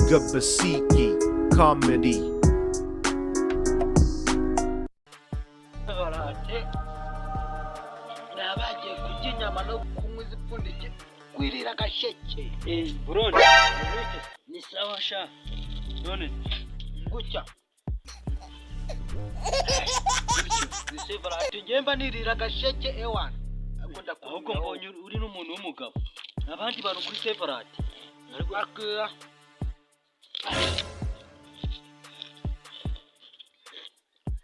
Vuga Basiki Comedy. Barate ni abagiye kurya inyama no kunywa izipfundikiye, kwirira agasheke. Burundi ni sawa sha, none gutya barate ngemba nirira agasheke ewana. Ahubwo mbonye uri n'umuntu w'umugabo, abandi bantu kuri sevarati. Akira.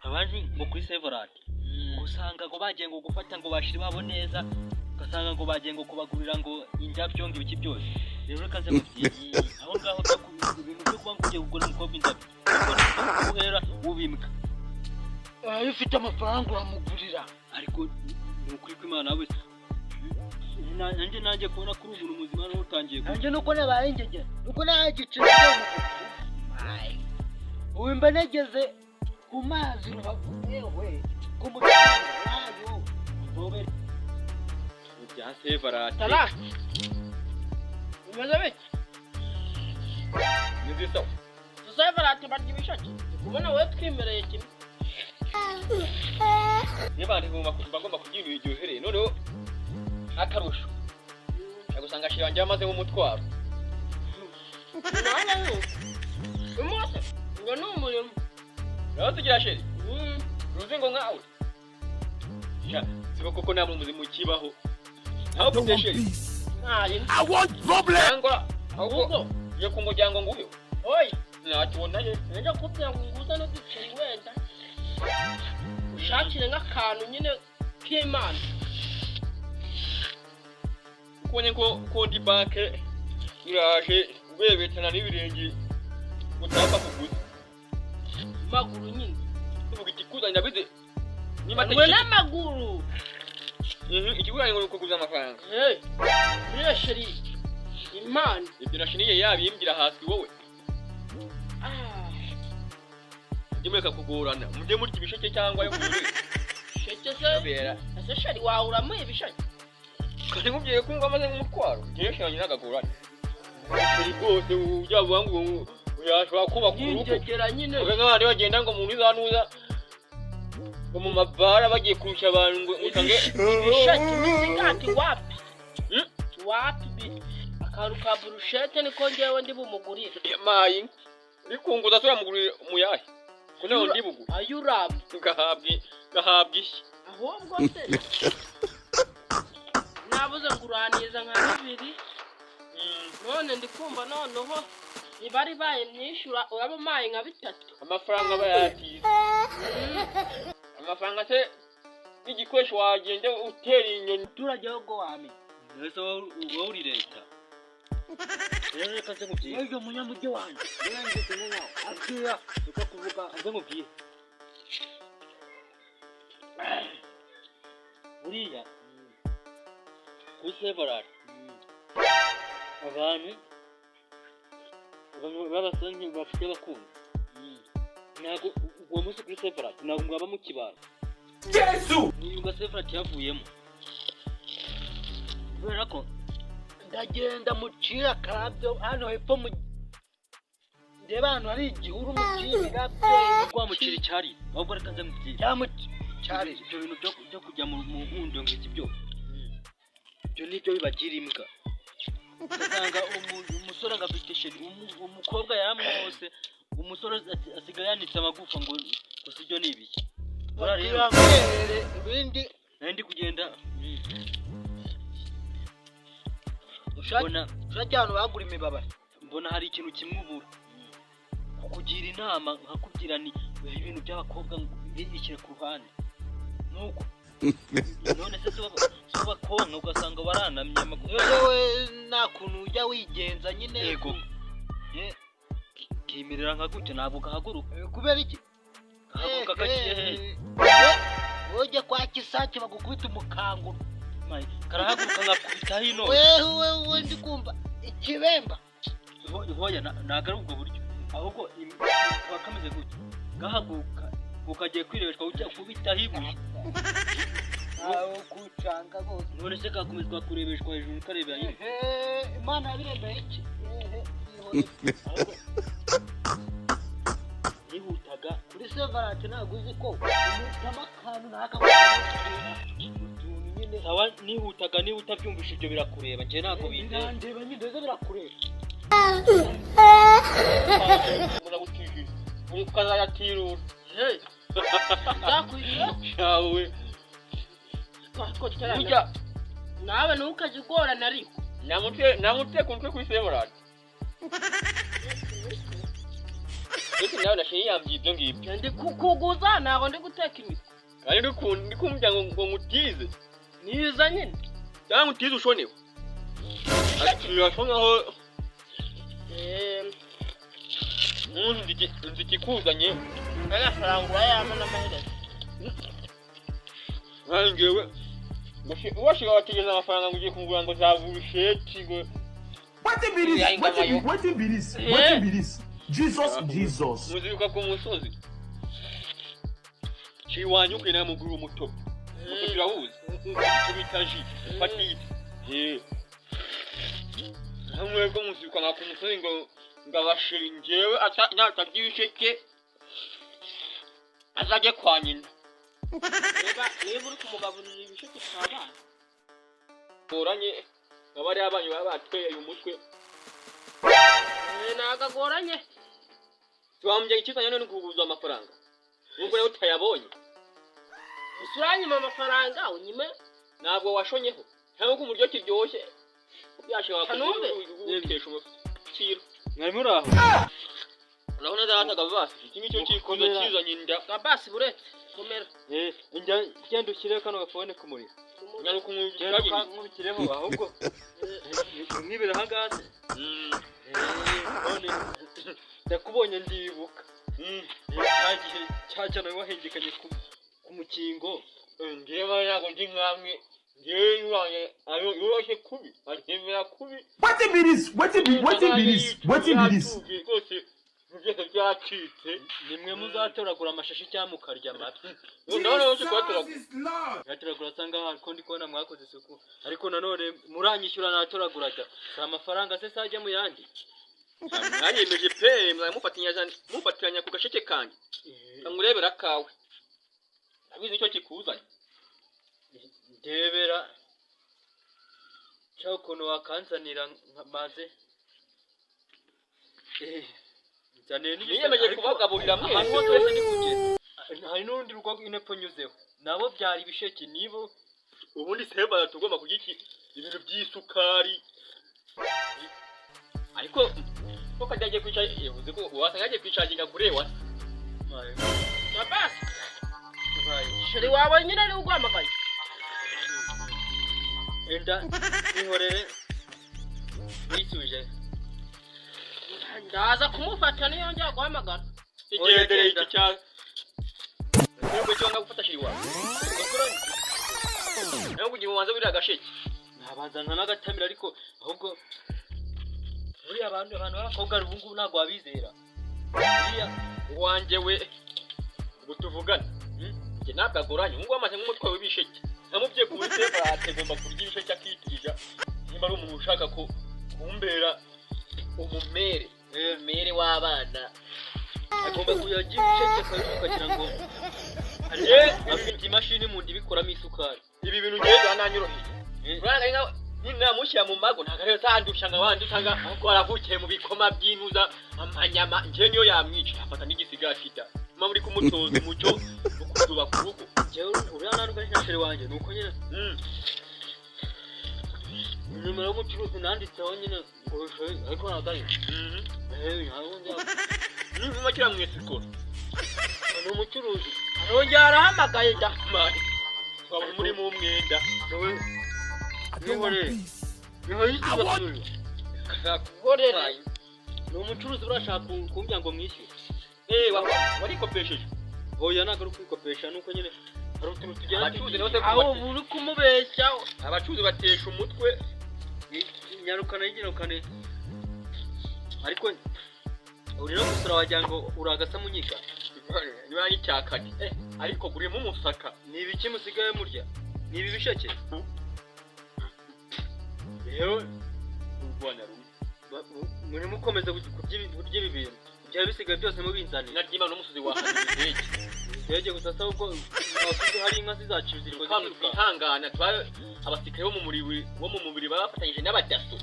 Abandi ngo kuri sevarati usanga ngo bagiye ngo gufata ngo bashire babo neza, ugasanga ngo bagiye ngo kubagurira ngo indabyo, ngo ibiki byose. Rero reka nze mubwire aho ngaho ibintu byo kuba ngo ugiye kugura umukobwa indabyo, uhera ubimbwa. Iyo ufite amafaranga uramugurira. Ariko ni ukuri kw'Imana wese, nanjye kubona kuri umuntu muzima n'utangiye. Nanjye nuko nabaye ingegera, nuko nabaye igiceri, ubu mba nageze ku mazi Rubavu, yewe ku mucanga wayo. Bya sevarati. Tara. Bimeze bite? Ni nziza. Tuzavarate barya ibisheke. Ndi kubona wowe twimereye kimwe. Niba abantu bagomba kurya ibintu biryohereye, noneho akarusho gusanga shira wanjye yamaze nk'umutwaro. Nanjye ni uko. Uyu munsi ngo ni umurimo. Nawe tugira chéri ruzi ngo nkawe sha siko koko nta muntu muzima ukibaho nawe ufite chéri. Ntayo. Cyangwa ahubwo Ahubwo ugiye ku muryango nguyu. Oya. Ntacyo ye. Najya kubwira ngo nguze n'uduceri, wenda ushakire nk'akantu nyine k'Imana. Ubonye ko konti banke iraje ubebetana n'ibirenge utapfa kuguza. Amaguru nyine. Uvuga ikikuzanye ndabizi niba Ngo n'amaguru. Ikikuzanye ngo ni ukuguza amafaranga. Hey, buriya chéri Imana. Ibyo nashiniye yabimbwira hasi wowe. Ah, mujye mureka kugorana, mujye murya ibisheke cyangwa yo kugurira. Sheke se? Kubera Ese chéri wawe uramuha ibisheke? Kandi nkubwiye ko ngo amaze nk'umutwaro, ngewe shira nagagorane chéri rwose ujya vuga ngo yashobora kubaka urugo. Yinjegera nyine. Uvuga nk'abantu bagenda ngo mu ntuza ngo mu mabara bagiye kurusha abantu ngo usange Ibisheke, imisigati wapi? Hmm? Wapi bi akantu ka burushete niko ngewe ndi bumugurire. Mayi bikunguza turamugurira umuyahe ko nawe ndi bugure. Ayo uramba. Gahabwa ishyi. Ahubwo se nabuze ngo uraniza nka bibiri, none ndi kumva noneho ibari baye myinshi, uraba umpaye nka bitatu. Amafaranga aba yatize amafaranga se n'igikoresho wagenda utera inyoni. Umuturage wo wamenya. Ese wowe uri leta? Rero reka nze nkubwire. Wewe munyamujyi wanjye akira. Reka kuvuga, nze nkubwire. Buriya kuri sevarati abantu b'abasore bafite abakunzi, ntabwo uwo munsi kuri sevarati ntabwo mwaba mukibana. Niyunga sevarati yavuyemo kubera ko Ndagenda mucira akarabyo hano hepfo, mu ndeba ahantu hari igihuru mucira irabyo. Rwamucira icyari. Ahubwo reka nze nkubwire. Cyamucyarire. Ibyo bintu byo kujya mu nkundo ngo iki byose, ibyo nibyo bibagira imbwa. Ugasanga umusore ngo afite chéri, umukobwa yaramwose, umusore asigaye yanitse amagufa ngo gusa. Ibyo ni ibiki? Buriya rero Bakira ibindi. Nari ndi kugenda Ushake mbona ushake ahantu bagura imibabaro. Mbona hari ikintu kimwe ubura kukugira inama, nkakubwira ni ibintu by'abakobwa ngo bishyire ku ruhande. Nuko none se si bakonka ugasanga waranamye amaguru. Yewe, nta kuntu ujya wigenza nyine. Yego. Kimirira nka gutya, ntabwo gahaguruka. Kubera iki? Gahaguruka kagiye hehe? Ujye kwa Kisake bagukubita umukanguro. Mayi, karahaguruka nkakubita hino. Wewe we, ndi kumva ikibemba. Hoya, ntabwo ari ubwo buryo, ahubwo kaba kameze gutya, gahaguruka ukagiye kwirebeshwa ujya kubitaho ibuye. Aho kucanga rwose. None se kakomezwa kurebeshwa hejuru karebera nyine? Ehe, Imana yabiremeye iki? Ehe. Byihorere. Ahubwo nihutaga. Kuri Sevarate ntabwo uzi ko umutama akantu ntaka utuntu nyine. Sawa, nihutaga. Niba utabyumvishe, ibyo birakureba, njye ntabwo bindeba. Birandeba nyine, ndetse birakureba. Muragutijije uri ukazayatirura. Hey, nzakwishyura. Shawe. Ko tutarana. Burya. Nawe ntukajye ugorana ariko. Namutse ku mutwe kuri sevorati, ndetse nawe nashinye yambwiye ibyo ngibyo. Ndi kukuguza, ntabwo ndi guteka imitwe. Kandi ndi kumubwira ngo ngutize. Niza nyine. Cyangwa ngutize ushonewe, ati birasa nkaho nzi ikikuzanye. Amafaranga urayampa n'amaherezo. Nkangewe uwashiga wategereza amafaranga ngo ugiye kumugura ngo za burusheti ngo Wetin be this? Wetin be this? Wetin be this? Jesus, Jesus. Muziruka ku musozi ciwanyu ukwiye namugurira umutobe. Umutobe urawuzi? Icyo bita ji fatite. Hamwe ko muziruka nka ku musozi ngo abasheri, njyewe natarya ibisheke azajye kwa nyina. Niba uri kumugaburira ibisheke twabana. Goranye nga bariya banyu baba batweye umutwe. Ntabwo agoranye. Tuwambye ikizanye none kuguza amafaranga nubwo nawe utayabonye. Gusa uranyima amafaranga unyime. Ntabwo washonyeho cyangwa ko umuryo kiryoshye byashobora Kanumbe. kugutesha umukiro. Mwari muri aho? Urabona data basi iki ngicyo kikuza kizanye inda. Basi buretse komera. Njya genda ushyire kano gafone ku muriro. Nyaruka. Genda nkubikireho, ahubwo mwibera aha ngaha se. None ndakubonye ndibuka cya gihe cya cyane wahengekanye ku mukingo. Njyewe ntabwo ndi nkamwe, njyewe iwanjye yoroshye kubi, antemera kubi. Wetin be this? Wetin be this? Wetin be this? Byatuje rwose, byose byacitse. Nimwe muzatoragura amashashi cyangwa mukarya amafi. Ndabona yose kuyatoragura. Natoragura asanga ko ndi kubona mwakoze isuku, ariko nanone muranyishyura natoragura da. Si amafaranga se sajya mu yandi? Mwanyemeje pe, mufatiranya ku gasheke kanjye kangurebera akawe, abizi icyo kikuzanye. Ndebera cyangwa ukuntu wakanzanira maze nzaniye n'igisa- Niyemeje ariko kubagaburira ahantu mwese. hose wese ndi kugera, hari n'urundi rugo inepfo nyuzeho, nabo byari ibisheke nibo. Ubundi seba tugomba kurya iki ibintu by'isukari, ariko ko kajya agiye kwica, yavuze ko wasanga yagiye kwicaginga kure wa. Basi chéri wawe nyine ariwe uguhamagaye. Enda ihorere wisubije. Ndaza kumufata niyongera guhamagara. Igendere iki cya nubwo cyangwa gufata chéri wawe nawe kugira ubanze wiriya gasheke. Nabanza nkanagatamira, ariko ahubwo buriya abantu b'abakobwa ubu ngubu ntabwo wabizera buriya. Uwanjye we ubu tuvugana njye ntabwo agoranye, ubu ngubu amaze nk'umutwe w'ibisheke, namubwiye ku buryo agomba kurya ibisheke akitija, nimba ari umuntu ushaka ko kumbera umumere w'abana. Agomba kuyarya ibisheke kabiri ukagira ngo afite imashini mu nda ibikoramo isukari. Ibi bintu ngewe byananyoroheye. Urabona nka ninamushyira mu mago ntabwo ariyo zandusha nka wandi usanga ahubwo waravukiye mu bikoma by'intuza amanyama, njyewe niyo yamwica afata n'igisigaye da mama uri kumutoza umuco wo kuzubaka urugo. Njyewe uriya ntabwo ari na chéri wanjye, ni uko nyine nimero y'umucuruzi nanditseho nyine ngo chéri, ariko ntabwo ari ntabwo Niba kira mwesikora. Ni umucuruzi. Arongera arahamagaye da. Mani waba muri mu mwenda. Nihorere nihorere. Gorere. Ni umucuruzi, urashaka kumbwira ngo mwishyure. Warikopesheje? Oya, ntabwo ari ukwikopesha, nuko nyine hari utuntu tugenda Abacuruzi tugira. nabo se Aho uba uri kumubeshya. Abacuruzi batesha umutwe. Nyarukane nyarukane, ariko uri no gusura wagira ngo uragasa munyiga. Niba ari icyakane, ariko gurimo umusaka. Ni ibiki musigaye murya? Ni ibi bisheke rero. Urwana rumwe. Muri mukomeza kurya ibi bintu byari bisigaye byose mubinzanira. Naryimana n'umusozi wahanura indege. Indege gusa se ahubwo abafite hari inka zizacu ziriko Kandi ziruka. twihangana tuba abasirikare bo mu mubiri baba bafatanyije n'abadaso.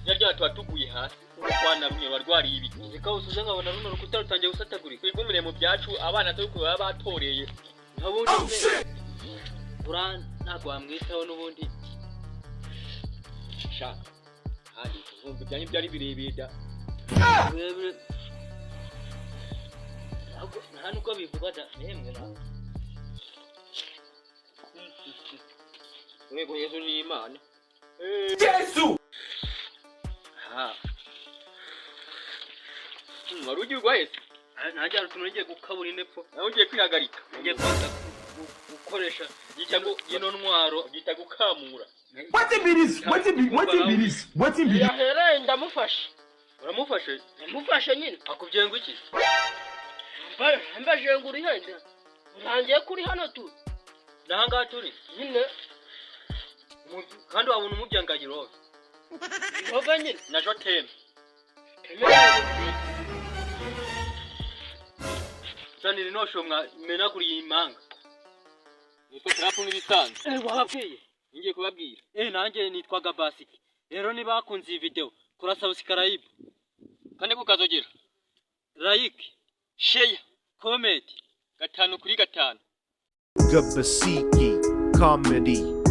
Naryimana tuba tuguye hasi urwana rumwe ruba rwariye ibiti. Reka usuze nkabona runo rukuta rutangiye gusatagurika. Twigumire mu byacu, abana turi baba batoreye. Nkabundi se ura ntabwo wamwitaho n'ubundi. Sha kandi nkumva ibyanyu byari birebire da. Birebire. Nta nubwo bivugwa da yemwe na. Mwego Yesu ni Imana. Jesu. Ha. Wari ugiye urwaye se? Ntajya hari utuntu ngiye gukabura inepfo. Nawe ugiye kwihagarika. Ngiye kubanza gukoresha ino ntwaro. Byita gukamura. Wetin be this? Wetin be this? Wetin be this? Yahereye ndamufashe. Uramufashe? Ndamufashe nyine. Akubwiye ngo iki? Mbaje ngo uri henda urangiye kuri hano tu. N'ahangaha turi nyine. Kandi wabona umubyangagiro wowe. Iroga nyine. Na joteme. Zanira inosho mwenaguriye impanga. Nitwa Trump nk'ibisanzwe. Eh, wababwiye? Ngiye kubabwira. Eh, nanjye nitwaga Basiki. Rero niba bakunze iyi video, kora subscribe, Kandi kukazogera. Like, share, comment. 5 kuri 5. Gabasiki Comedy.